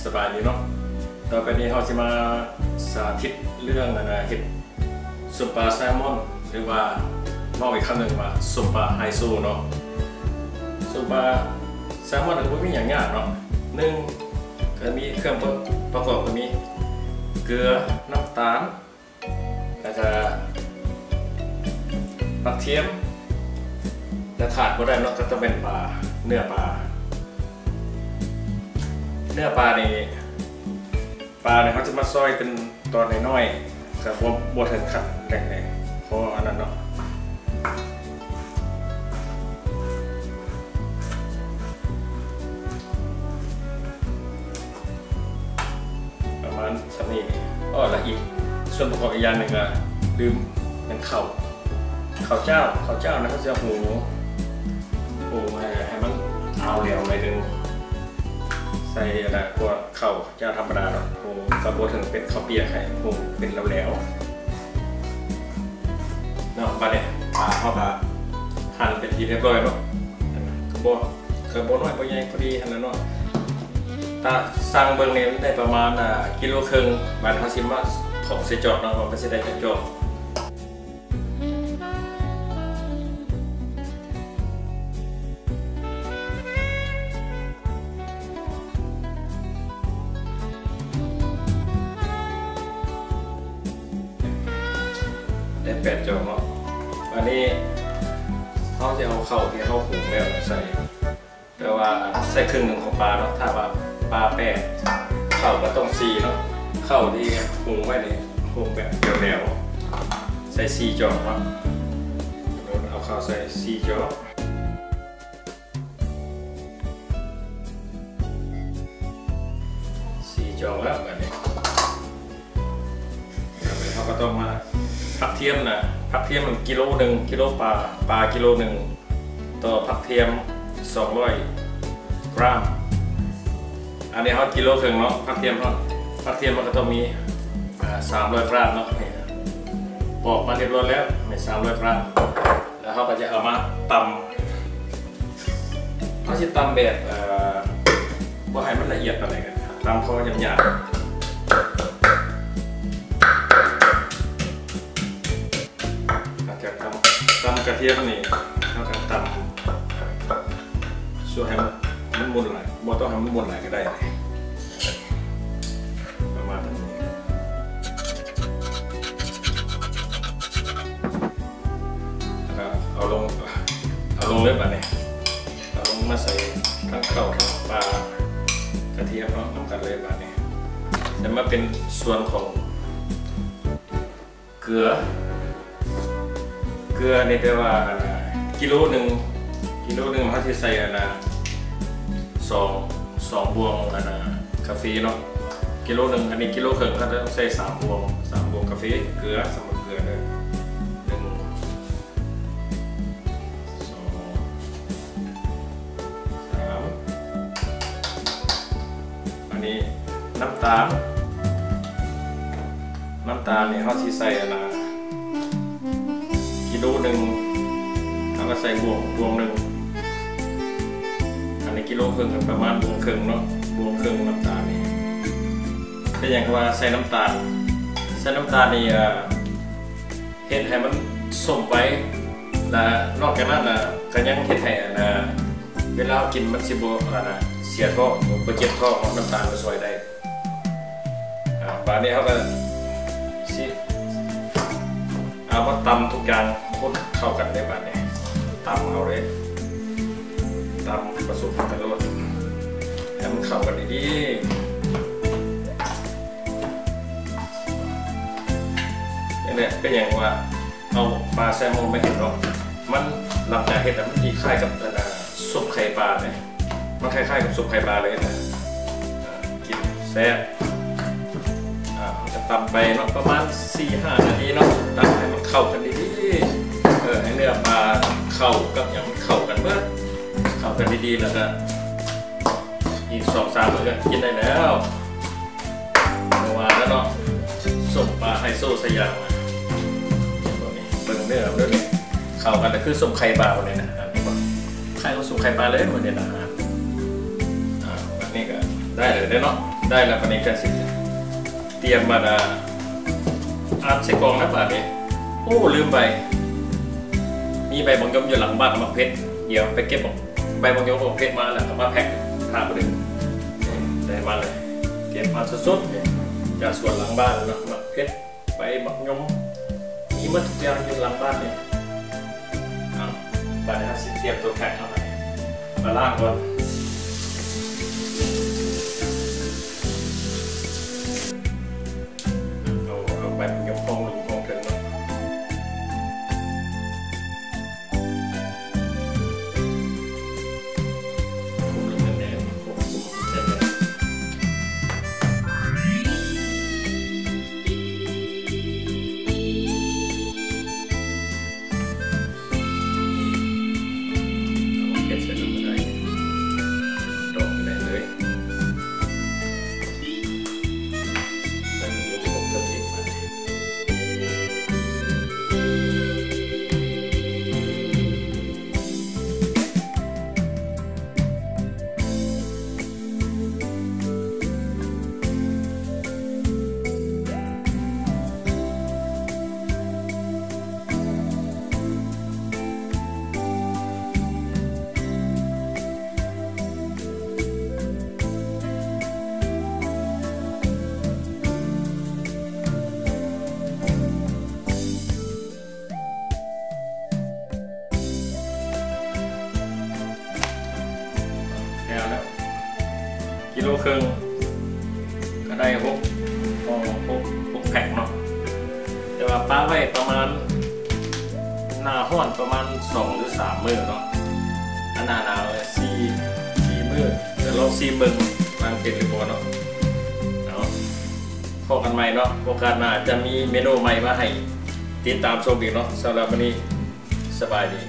ສະບາຍດີເນາະ. ຕໍ່ໄປນີ້ເຮົາຊິມາສາທິດເລື່ອງ ອັນນ່າ ເຮັດສົ້ມປາແຊມອນ ຫຼືວ່າເວົ້າອີກຄຳໜຶ່ງວ່າສົ້ມປາໄຮໂຊເນາະ. ສົ້ມປາແຊມອນກໍບໍ່ມີຫຍັງຍາກເນາະ. ໜຶ່ງ ກໍມີເຄື່ອງປະກອບ ກໍມີເກືອ, ນ້ຳຕານ ແລ້ວກະຜັກທຽມ ແລະ ຂາດບໍ່ໄດ້ເນາະ ກໍຕ້ອງເປັນປາ, ເນື້ອປາ. ເນື້ອປານີ້ ປານີ້ເຮົາຈະມາຊອຍເປັນຕອນນ້ອຍໆ ກໍບໍ່ ບໍ່ເຖິງຂັ້ນແຫຼກແຫຼກ ພໍອັນນັ້ນເນາະ. ປະມານສ່ຳນີ້. ອໍ ແລ້ວອີກສ່ວນປະກອບອີກຢ່າງໜຶ່ງກໍລືມ ແມ່ນເຂົ້າ, ເຂົ້າຈ້າວ. ເຂົ້າຈ້າວນະ ເຮົາຈະຫຸງ ຫຸງໃຫ້ ໃຫ້ມັນອາວແຫຼວໜ້ອຍໜຶ່ງ ໃສ່ອັນນ່າ ພວກເຂົ້າ ເຈົ້າທຳມະດາເນາະ ຫຸງກໍບໍ່ເຖິງເປັນເຂົ້າປຽກ ໃຫ້ຫຸງເປັນແຫຼວໆເນາະ. ບາດນີ້ ປາເຮົາກໍຫັ່ນເປັນທີ່ຮຽບຮ້ອຍເນາະ ກໍບໍ່ ກໍບໍ່ນ້ອຍບໍ່ໃຫຍ່ ພໍດີຫັ້ນແຫຼະເນາະ. ຕາ ຊັ່ງເບິ່ງນີ້ ມັນໄດ້ປະມານ ອາ ກິໂລເຄິ່ງ. ບາດເຮົາຊິມາຖອກໃສ່ຈອກເນາະ ວ່າມັນຊິໄດ້ຈັກຈອກ. ໄດ້ແປດຈອກເນາະ. ບາດນີ້ເຮົາຊິເອົາເຂົ້າທີ່ເຮົາຫຸງແລ້ວໃສ່ ແປວ່າໃສ່ເຄິ່ງໜຶ່ງຂອງປາເນາະ. ຖ້າວ່າປາແປດ ເຂົ້າກໍຕ້ອງສີ່ເນາະ. ເຂົ້າທີ່ຫຸງໄວ້ນີ້ ຫຸງແບບແຫຼວໆ ໃສ່ສີ່ຈອກເນາະ. ເອົາເຂົ້າໃສ່ສີ່ຈອກ ສີ່ຈອກແລ້ວ. ບາດນີ້ ເຮົາກໍຕ້ອງມາ ຜັກທຽມນະ ຜັກທຽມມັນກິໂລໜຶ່ງ ກິໂລປາ ປາກິໂລໜຶ່ງ ຕໍ່ຜັກທຽມສອງຮ້ອຍກຣາມ. ອັນນີ້ເຮົາກິໂລເຄິ່ງເນາະ ຜັກທຽມເຮົາ. ຜັກທຽມມັນກໍຕ້ອງມີ ອາ ສາມຮ້ອຍກຣາມເນາະ. ນີ້ປອກມາຮຽບຮ້ອຍແລ້ວ ນີ້ສາມຮ້ອຍກຣາມ. ແລ້ວເຮົາກໍຈະເອົາມາຕຳ ເຮົາຊິຕຳແບບ ເອີ ບໍ່ໃຫ້ມັນລະອຽດປານໃດ ກໍຕຳພໍຫຍາບໆ. ຫຼັງຈາກຕຳ ຕຳກະທຽມນີ້ ເຮົາກໍຕຳຊ່ວຍໃຫ້ມັນ ມັນໝຸ່ນຫຼາຍ ບໍ່ຕ້ອງໃຫ້ມັນໝຸ່ນຫຼາຍກໍໄດ້ ປະມານນັ້ນ. ແລ້ວກໍເອົາລົງ ເອົາລົງເລີຍບາດນີ້ ເອົາລົງມາໃສ່ທັງເຂົ້າທັງປາກະທຽມເນາະ ນຳກັນເລີຍບາດນີ້. ແລ້ວມາເປັນສ່ວນຂອງເກືອ ເກືອນີ້ແປວ່າ ອັນນ່າ ກິໂລໜຶ່ງ ກິໂລໜຶ່ງເຮົາຊິໃສ່ ອັນນ່າ ສອງ ສອງບ່ວງ ອັນນ່າ ກາເຟເນາະ ກິໂລໜຶ່ງ. ອັນນີ້ກິໂລເຄິ່ງ ເຮົາຈະຕ້ອງໃສ່ສາມບ່ວງ ສາມບ່ວງກາເຟ ເກືອ ສຳລັບເກືອເດີ ໜຶ່ງ ສອງ ສາມ. ອັນນີ້ນ້ຳຕານ ນ້ຳຕານນີ້ເຮົາຊິໃສ່ ອັນນ່າ ກິໂລໜຶ່ງ ເຮົາກໍໃສ່ບ່ວງ ບ່ວງໜຶ່ງ. ອັນນີ້ກິໂລເຄິ່ງ ກໍປະມານບ່ວງເຄິ່ງເນາະ ບ່ວງເຄິ່ງນ້ຳຕານນີ້. ເປັນຫຍັງວ່າໃສ່ນ້ຳຕານ ໃສ່ນ້ຳຕານນີ້ ເອີ ເຮັດໃຫ້ມັນສົ້ມໄວ ແລະ ນອກຈາກນັ້ນນະ ກໍຍັງເຮັດໃຫ້ ອັນນ່າ ເວລາເຮົາກິນມັນຊິບໍ່ ອັນນ່າ ເສຍທ້ອງ ບໍ່ເຈັບທ້ອງເນາະ ນ້ຳຕານມັນຊ່ວຍໄດ້. ອາ ບາດນີ້ເຮົາກໍຊິເອົາມາຕຳທຸກຢ່າງຄົນເຂົ້າກັນເລີຍ ບາດນີ້ຕຳເອົາເລີຍ ຕຳປະສົມກັນໂລດ ໃຫ້ມັນເຂົ້າກັນດີໆ. ນີ້ແຫຼະ ເປັນຫຍັງວ່າ ເອົາປາແຊມອນມາເຮັດເນາະ ມັນ ຫຼັງຈາກເຮັດແລ້ວ ມັນຊິຄ້າຍກັບ ອັນນ່າ ຊຸບໄຂ່ປາເດ້ ມັນຄ້າຍໆກັບຊຸບໄຂ່ປາເລີຍນະ. ກິນແຊບ. ອາ ເຮົາຈະຕຳໄປເນາະ ປະມານສີ່ຫ້ານາທີເນາະ ຕຳໃຫ້ມັນເຂົ້າກັນດີໆ ເອີ ໃຫ້ເນື້ອປາເຂົ້າກັບຫຍັງ ເຂົ້າກັນເບິດ ເຂົ້າກັນດີໆ ແລ້ວກະອີກສອງສາມມື້ກະກິນໄດ້ແລ້ວ. ບໍ່ວ່າແລ້ວເນາະ ສົ້ມປາໄຮໂຊສະຫຍາມ ເບິ່ງເດີ້ ເບິ່ງເດີ້ ເຂົ້າກັນຄືສົ້ມໄຂ່ປາບາດນີ້ນະ ເຫັນບໍ່ ຄ້າຍກັບຊຸບໄຂ່ປາເລີຍບາດນີ້ນະ. ອາ ບາດນີ້ກໍໄດ້ເລີຍເນາະ ໄດ້ລະ ບາດນີ້ກະຊິຕຽມມາອັດໃສ່ກ່ອງນະບາດນີ້. ໂອ້ ລືມໄປ ມີໃບບັກຍົມຢູ່ຫຼັງບ້ານ ໝາກເຜັດ ດຽວໄປເກັບ ໃບບັກຍົມກັບໝາກເຜັດມາ ແລ້ວກະມາແພັກຖ້າຜູ້ອື່ນ. ໄດ້ມາເລີຍ ເກັບມາສົດໆ ຈາກສວນຫຼັງບ້ານເນາະ ໝາກເຜັດ ໃບບັກຍົມ ມີໝົດທຸກຢ່າງຢູ່ຫຼັງບ້ານນີ້. ເອົາ ບາດນີ້ເຮົາຊິຕຽມໂຕແພັກເອົາ ມາລ້າງກ່ອນ. ເອົາ ເອົາໃບບັກຍົມຄອງລຸ່ມຄອງເທິງເນາະ. ເອົາເຜັດໃສ່ນຳກໍໄດ້ ດອງໄປໄດ້ເລີຍ. ແລ້ວ ກິໂລເຄິ່ງ ກະໄດ້ຫົກ ຫົກ ຫົກແພັກເນາະ. ແຕ່ວ່າປະໄວ້ປະມານ ໜ້າຮ້ອນປະມານສອງຫຼືສາມມື້ເນາະ ອັນໜ້າໜາວສີ່ ສີ່ມື້. ແຕ່ລອງຊີມເບິ່ງວ່າມັນເປັນຫຼືບໍ່ເນາະ. ເອົາ ພໍ້ກັນໃໝ່ເນາະ ໂອກາດໜ້າຈະມີເມນູໃໝ່ມາໃຫ້ຕິດຕາມຊົມອີກເນາະ. ສຳລັບມື້ນີ້ ສະບາຍດີ.